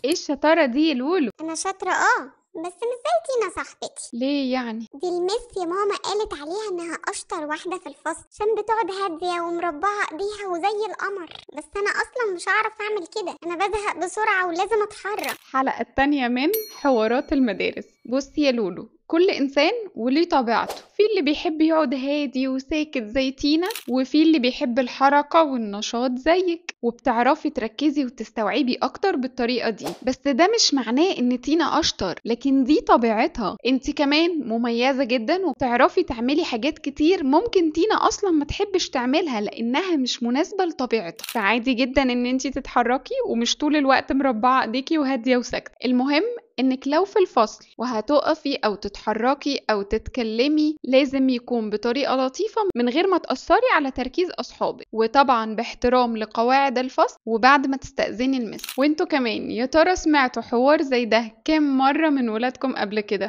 ايه الشطارة دي يا لولو؟ انا شاطرة بس مش زي تينا صاحبتي. ليه يعني؟ دي المس يا ماما قالت عليها انها اشطر واحدة في الفصل عشان بتقعد هادية ومربعه ايديها وزي القمر، بس انا اصلا مش هعرف اعمل كده، انا بزهق بسرعة ولازم اتحرك. الحلقة التانية من حوارات المدارس. بصي يا لولو، كل انسان وليه طبيعته، في اللي بيحب يقعد هادي وساكت زي تينا، وفي اللي بيحب الحركة والنشاط زيك، وبتعرفي تركزي وتستوعبي اكتر بالطريقة دي. بس ده مش معناه ان تينا اشطر، لكن دي طبيعتها. انت كمان مميزة جدا وبتعرفي تعملي حاجات كتير ممكن تينا اصلا ما تحبش تعملها لانها مش مناسبة لطبيعتها. فعادي جدا ان انت تتحركي ومش طول الوقت مربعة ايديكي وهادية وساكتة. المهم انك لو في الفصل وهتقفي او تتحركي او تتكلمي لازم يكون بطريقة لطيفة من غير ما تأثري على تركيز اصحابك، وطبعا باحترام لقواعد الفصل وبعد ما تستأذني المس. وانتوا كمان يا ترى سمعتوا حوار زي ده كام مرة من ولادكم قبل كده؟